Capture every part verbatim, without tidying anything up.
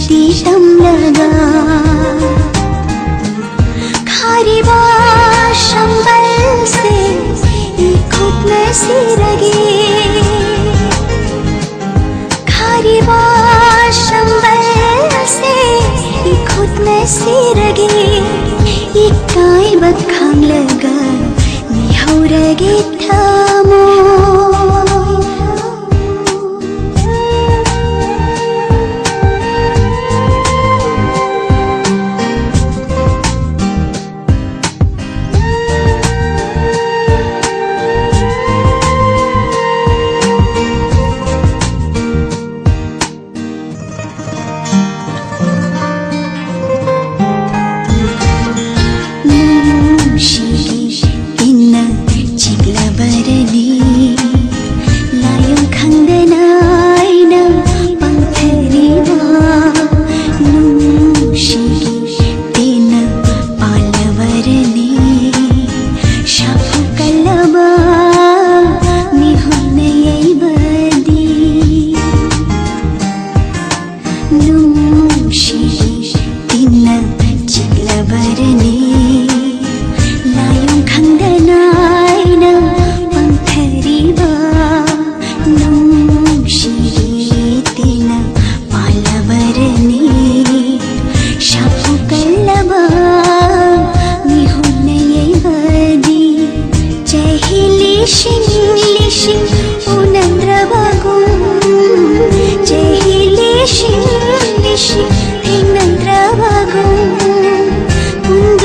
ꯇꯝꯂꯒ ꯈꯥꯔꯤꯕ ꯁꯝꯕꯜꯁꯦ ꯏꯈꯨꯠꯅ ꯁꯤꯔꯒꯦ꯫ ꯈꯥꯔꯤꯕ ꯁꯝꯕꯜꯁꯦ ꯏꯈꯨꯠꯅ ꯁꯤꯔꯒꯦ꯫ ꯏꯀꯥꯏꯕ ꯈꯪꯂꯒ ꯃꯤꯍꯧꯔꯒꯦ ꯊꯃꯣꯏ꯫ ꯅꯨꯡꯁꯤꯒꯤ ꯏꯟꯅ ꯆꯤꯛꯂꯕꯔꯅꯤ꯫ ꯂꯥꯏꯑꯣꯟ ꯈꯪꯗꯅ ꯑꯩꯅ ꯄꯪꯊꯔꯤꯕ ꯅꯨꯡꯁꯤꯒꯤ ꯇꯦꯟꯅ ꯄꯥꯜꯂꯕꯔꯅꯤ꯫ ꯁꯥꯐꯨ ꯀꯜꯂꯕ ꯃꯤꯍꯨꯠꯅ ꯌꯩꯕꯗꯤ ꯅꯨꯡꯁꯤ ꯇꯤꯟꯅ ꯆꯤꯛꯂꯕꯔꯅꯤ꯫ ꯂꯥꯏꯑꯣꯟ ꯈꯪꯗꯅ ꯑꯩꯅ ꯄꯪꯊꯔꯤꯕ ꯅꯨꯡꯁꯤ ꯇꯤꯟꯅ ꯄꯥꯜꯂꯕꯔꯅꯤ꯫ ꯁꯥꯐꯨ ꯀꯜꯂꯕ ꯃꯤꯍꯨꯠꯅ ꯌꯩꯕꯗꯤ ꯆꯍꯤ ꯂꯤꯁꯤꯡ ꯂꯤꯁꯤꯡ ꯎꯅꯗ꯭ꯔꯕꯒꯨꯝ, ꯆꯍꯤ ꯂꯤꯁꯤꯡ ꯂꯤꯁꯤꯡ ꯊꯦꯡꯅꯗ꯭ꯔꯕꯒꯨꯝ, ꯄꯨꯟ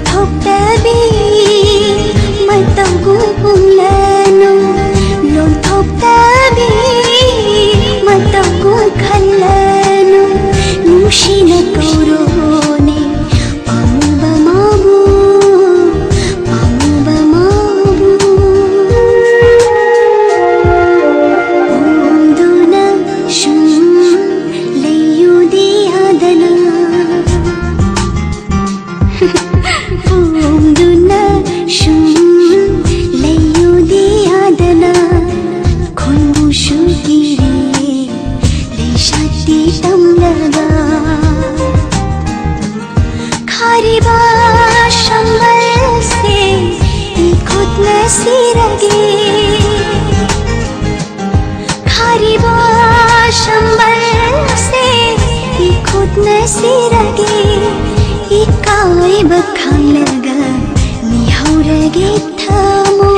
ꯊꯣꯛꯇꯕꯤ ꯃꯇꯧꯒꯨꯝ ꯄꯨꯡꯂꯅꯨ, ꯂꯣꯟꯊꯣꯛꯇꯕꯤ ꯃꯇꯧꯒꯨꯝ ꯈꯜꯂꯅꯨ, ꯅꯨꯡꯁꯤꯅ ꯀꯧꯔꯣꯅꯦ ꯄꯥꯝꯃꯨꯕ ꯃꯥꯕꯨ, ꯄꯥꯝꯃꯨꯕ ꯃꯥꯕꯨ꯫ ꯄꯣꯝꯗꯨꯅ ꯁꯨꯝ ꯂꯩꯌꯨꯗꯤ ꯌꯥꯗꯅ꯫ ꯄꯣꯝꯗꯨꯅ ꯁꯨꯝ ꯂꯩꯌꯨꯗꯤ ꯌꯥꯗꯅ, ꯈꯣꯏꯃꯨꯁꯨ ꯀꯤꯔꯦ ꯂꯩꯁꯥꯠꯇꯤ ꯇꯝꯂꯒ꯫ ꯈꯥꯔꯤꯕ ꯁꯝꯕꯜꯁꯦ ꯏꯈꯨꯠꯅ ꯁꯤꯔꯒꯦ꯫ ꯈꯥꯔꯤꯕ ꯁꯝꯕꯜꯁꯦ ꯏꯈꯨꯠꯅ ꯁꯤꯔꯒꯦ꯫ ꯏꯀꯥꯏꯕ ꯈꯪꯂꯒ ꯃꯤꯍꯧꯔꯒꯦ ꯊꯃꯣꯏ꯫